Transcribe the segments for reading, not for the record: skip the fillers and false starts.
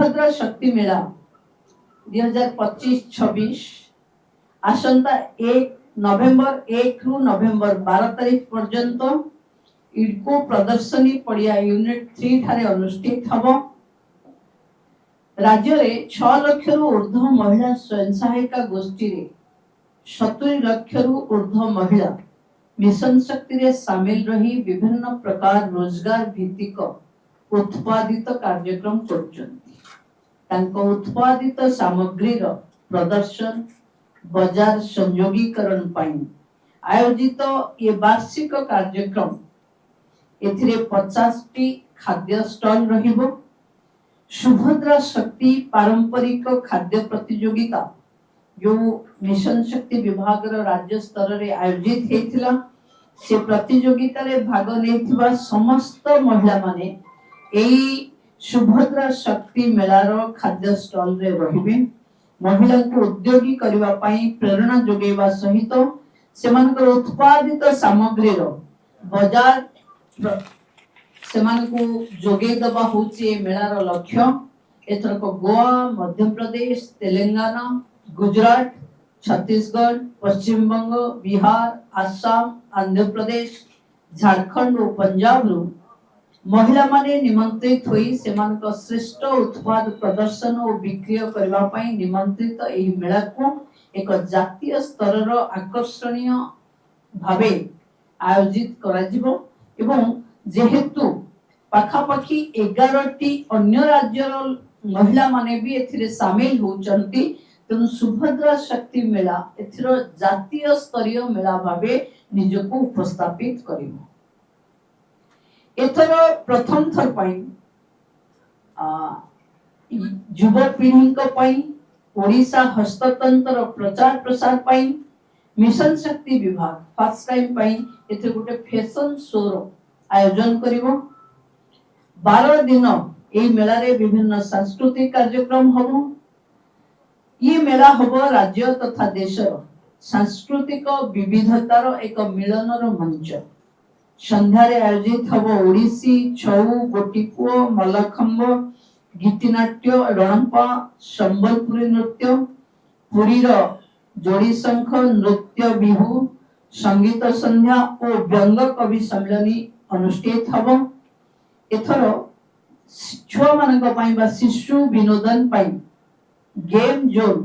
ସୁଭଦ୍ରା ଶକ୍ତି ମେଳା 2025-26 ଆସନ୍ତା 1 November, 1ରୁ November 12 ତାରିଖ ପର୍ଯ୍ୟନ୍ତ ଇଡକୋ ପ୍ରଦର୍ଶନୀ ପଡ଼ିଆ ୟୁନିଟ୍ 3 ଠାରେ ଅନୁଷ୍ଠିତ ହେବ। ରାଜ୍ୟରେ 6 ଲକ୍ଷରୁ ଉର୍ଦ୍ଧ୍ୱ ମହିଳା ସ୍ୱୟଂ ସହାୟିକା ଗୋଷ୍ଠୀରେ 70 ଲକ୍ଷରୁ ଉର୍ଦ୍ଧ୍ୱ ମହିଳା ମିଶନ ଶକ୍ତିରେ ସାମିଲ ରହି ବିଭିନ୍ନ ପ୍ରକାର ରୋଜଗାର ଭିତ୍ତିକ ଉତ୍ପାଦିତ କାର୍ଯ୍ୟକ୍ରମ କରୁଛନ୍ତି। ତାଙ୍କ ଉତ୍ପାଦିତ ସାମଗ୍ରୀର ପ୍ରଦର୍ଶନ, ବଜାର ସଂଯୋଗୀକରଣ ପାଇଁ ଆୟୋଜିତ ଏ ବାର୍ଷିକ କାର୍ଯ୍ୟକ୍ରମ। ଏଥିରେ 50ଟି ଖାଦ୍ୟ ଷ୍ଟଲ ରହିବ। ସୁଭଦ୍ରା ଶକ୍ତି ପାରମ୍ପରିକ ଖାଦ୍ୟ ପ୍ରତିଯୋଗିତା, ଯୋଉ ମିଶନ ଶକ୍ତି ବିଭାଗର ରାଜ୍ୟ ସ୍ତରରେ ଆୟୋଜିତ ହେଇଥିଲା, ସେ ପ୍ରତିଯୋଗିତାରେ ଭାଗ ନେଇଥିବା ସମସ୍ତ ମହିଳାମାନେ ଏଇ ସୁଭଦ୍ରା ଶକ୍ତି ମେଳାର ଖାଦ୍ୟ ଷ୍ଟଲରେ ରହିବେ। ମହିଳାଙ୍କୁ ଉଦ୍ୟୋଗୀ କରିବା ପାଇଁ ପ୍ରେରଣା ଯୋଗାଇବା ସହିତ ସେମାନଙ୍କର ଉତ୍ପାଦିତ ସାମଗ୍ରୀର ବଜାର ସେମାନଙ୍କୁ ଯୋଗେଇ ଦେବା ହେଉଛି ଏ ମେଳାର ଲକ୍ଷ୍ୟ। ଏଥରକ ଗୋଆ, ମଧ୍ୟପ୍ରଦେଶ, ତେଲେଙ୍ଗାନା, ଗୁଜରାଟ, ଛତିଶଗଡ଼, ପଶ୍ଚିମବଙ୍ଗ, ବିହାର, ଆସାମ, ଆନ୍ଧ୍ରପ୍ରଦେଶ, ଝାଡ଼ଖଣ୍ଡ ଓ ପଞ୍ଜାବରୁ ମହିଳାମାନେ ନିମନ୍ତ୍ରିତ ହୋଇ ସେମାନଙ୍କ ଶ୍ରେଷ୍ଠ ଉତ୍ପାଦ ପ୍ରଦର୍ଶନ ଓ ବିକ୍ରୟ କରିବା ପାଇଁ ନିମନ୍ତ୍ରିତ। ଏହି ମେଳାକୁ ଏକ ଜାତୀୟ ସ୍ତରର ଆକର୍ଷଣୀୟ ଭାବେ ଆୟୋଜିତ କରାଯିବ ଏବଂ ଯେହେତୁ ପାଖାପାଖି 11ଟି ଅନ୍ୟ ରାଜ୍ୟର ମହିଳାମାନେ ବି ଏଥିରେ ସାମିଲ ହେଉଛନ୍ତି, ତେଣୁ ସୁଭଦ୍ରା ଶକ୍ତି ମେଳା ଏଥିର ଜାତୀୟ ସ୍ତରୀୟ ମେଳା ଭାବେ ନିଜକୁ ଉପସ୍ଥାପିତ କରିବ। ଏଥର ପ୍ରଥମ ଥର ପାଇଁ ଯୁବପିଢ଼ିଙ୍କ ପାଇଁ, ଓଡ଼ିଶା ହସ୍ତତନ୍ତର ପ୍ରଚାର ପ୍ରସାର ପାଇଁ ମିଶନ ଶକ୍ତି ବିଭାଗ ଫାର୍ଷ୍ଟ ଟାଇମ୍ ପାଇଁ ଏଥିରେ ଗୋଟେ ଫ୍ୟାସନ ଶୋର ଆୟୋଜନ କରିବ। 12 ଦିନ ଏହି ମେଳାରେ ବିଭିନ୍ନ ସାଂସ୍କୃତିକ କାର୍ଯ୍ୟକ୍ରମ ହବ। ଇଏ ମେଳା ହବ ରାଜ୍ୟ ତଥା ଦେଶର ସାଂସ୍କୃତିକ ବିବିଧତାର ଏକ ମିଳନର ମଞ୍ଚ। ସନ୍ଧ୍ୟାରେ ଆୟୋଜିତ ହବ ଓଡ଼ିଶୀ, ଛଉ, ଗୋଟିପୁଅ, ମଲ୍ଲଖମ୍ବ, ଗୀତିନାଟ୍ୟ, ରଣପା, ସମ୍ବଲପୁରୀ ନୃତ୍ୟ, ପୁରୀର ଯୋଡ଼ିଶଙ୍ଖ ନୃତ୍ୟ, ବିହୁ, ସଙ୍ଗୀତ ସନ୍ଧ୍ୟା ଓ ବ୍ୟଙ୍ଗ କବି ସମ୍ମିଳନୀ ଅନୁଷ୍ଠିତ ହବ। ଏଥର ଛୁଆମାନଙ୍କ ପାଇଁ ବା ଶିଶୁ ବିନୋଦନ ପାଇଁ ଗେମ୍ ଜୋନ୍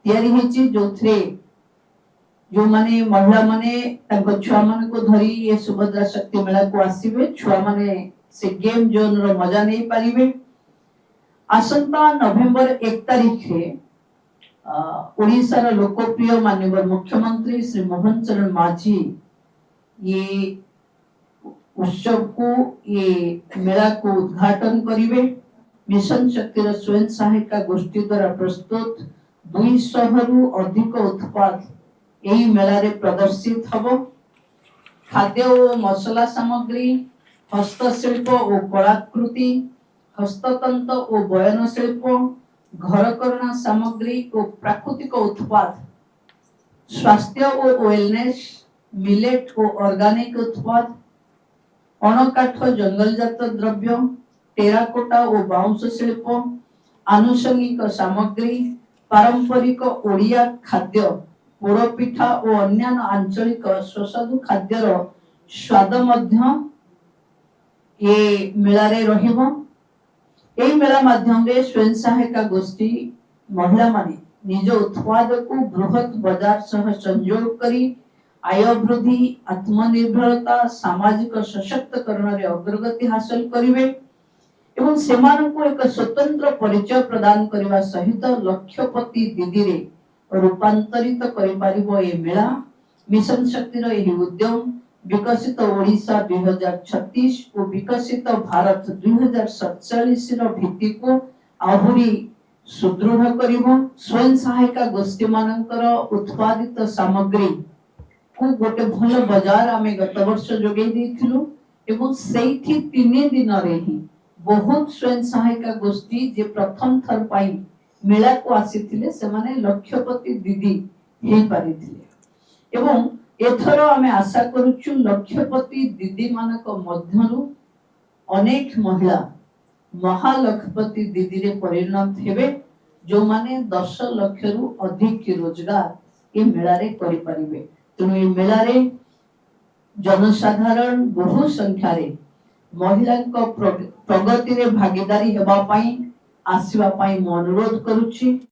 ତିଆରି ହେଇଛି, ଯୋଉଥିରେ ଯୋଉମାନେ ମହିଳାମାନେ ତାଙ୍କ ଛୁଆମାନଙ୍କୁ ଧରି ଏ ସୁଭଦ୍ରା ଶକ୍ତି ମେଳାକୁ ଆସିବେ, ଛୁଆମାନେ ସେ ଗେମ୍ ଜୋନ୍ର ମଜା ନେଇପାରିବେ। ଆସନ୍ତା ନଭେମ୍ବର 1 ତାରିଖରେ ଓଡ଼ିଶାର ଲୋକପ୍ରିୟ ମାନ୍ୟବର ମୁଖ୍ୟମନ୍ତ୍ରୀ ଶ୍ରୀ ମୋହନ ଚରଣ ମାଝୀ ଏ ଉତ୍ସବକୁ, ଏ ମେଳାକୁ ଉଦ୍ଘାଟନ କରିବେ। ମିଶନ ଶକ୍ତିର ସ୍ୱୟଂ ସହାୟିକା ଗୋଷ୍ଠୀ ଦ୍ୱାରା ପ୍ରସ୍ତୁତ 200ରୁ ଅଧିକ ଉତ୍ପାଦ ଏହି ମେଳାରେ ପ୍ରଦର୍ଶିତ ହେବ। ଖାଦ୍ୟ ଓ ମସଲା ସାମଗ୍ରୀ, ହସ୍ତଶିଳ୍ପ ଓ କଳାକୃତି, ହସ୍ତତନ୍ତ ଓ ବୟନ ଶିଳ୍ପ, ଘରକରଣା ସାମଗ୍ରୀ ଓ ପ୍ରାକୃତିକ ଉତ୍ପାଦ, ସ୍ୱାସ୍ଥ୍ୟ ଓ ୱେଲନେସ୍, ମିଲେଟ୍ ଓ ଅର୍ଗାନିକ ଉତ୍ପାଦ, ଅଣକାଠ ଜଙ୍ଗଲଜାତ ଦ୍ରବ୍ୟ, ଟେରାକୋଟା ଓ ବାଉଁଶ ଶିଳ୍ପ, ଆନୁଷଙ୍ଗିକ ସାମଗ୍ରୀ, ପାରମ୍ପରିକ ଓଡ଼ିଆ ଖାଦ୍ୟ ପୋଡ଼ପିଠା ଓ ଅନ୍ୟାନ୍ୟ ଆଞ୍ଚଳିକ ସୁସ୍ୱାଦୁ ଖାଦ୍ୟର ସ୍ୱାଦ ମଧ୍ୟ ଏ ମେଳାରେ ରହିବ। ଏହି ମେଳା ମାଧ୍ୟମରେ ସ୍ୱୟଂ ସହାୟିକା ଗୋଷ୍ଠୀ ମହିଳାମାନେ ନିଜ ଉତ୍ପାଦକୁ ବୃହତ ବଜାର ସହ ସଂଯୋଗ କରି ଆୟ ବୃଦ୍ଧି, ଆତ୍ମନିର୍ଭରତା, ସାମାଜିକ ସଶକ୍ତକରଣରେ ଅଗ୍ରଗତି ହାସଲ କରିବେ ଏବଂ ସେମାନଙ୍କୁ ଏକ ସ୍ୱତନ୍ତ୍ର ପରିଚୟ ପ୍ରଦାନ କରିବା ସହିତ ଲକ୍ଷପତି ଦିଦିରେ ରୂପାନ୍ତରିତ କରିପାରିବ ଏ ମେଳା। ମିଶନ ଶକ୍ତିର ଏହି ଉଦ୍ୟମ ବିକଶିତ ଓଡ଼ିଶା 2036 ଓ ବିକଶିତ ଭାରତ 2047ର ଭିତ୍ତିକୁ ଆହୁରି ସୁଦୃଢ଼ କରିବ। ସ୍ୱୟଂ ସହାୟିକା ଗୋଷ୍ଠୀମାନଙ୍କର ଉତ୍ପାଦିତ ସାମଗ୍ରୀ କୁ ଗୋଟେ ଭଲ ବଜାର ଆମେ ଗତ ବର୍ଷ ଯୋଗେଇ ଦେଇଥିଲୁ ଏବଂ ସେଇଠି 3 ଦିନରେ ହିଁ ବହୁତ ସ୍ୱୟଂ ସହାୟିକା ଗୋଷ୍ଠୀ, ଯେ ପ୍ରଥମ ଥର ପାଇଁ ମେଳାକୁ ଆସିଥିଲେ, ସେମାନେ ଲକ୍ଷପତି ଦିଦି ହେଇପାରିଥିଲେ। ଏବଂ ଏଥର ଆମେ ଆଶା କରୁଛୁ, ଲକ୍ଷପତି ଦିଦି ମାନଙ୍କ ମଧ୍ୟରୁ ଅନେକ ମହିଳା ମହାଲକ୍ଷପତି ଦିଦିରେ ପରିଣତ ହେବେ, ଯେଉଁମାନେ 10 ଲକ୍ଷରୁ ଅଧିକ ରୋଜଗାର ଏ ମେଳାରେ କରିପାରିବେ। ତେଣୁ ଏ ମେଳାରେ ଜନସାଧାରଣ ବହୁ ସଂଖ୍ୟାରେ ମହିଳାଙ୍କ ପ୍ରଗତିରେ ଭାଗିଦାରୀ ହେବା ପାଇଁ ଆସିବା ପାଇଁ ମୁଁ ଅନୁରୋଧ କରୁଛି।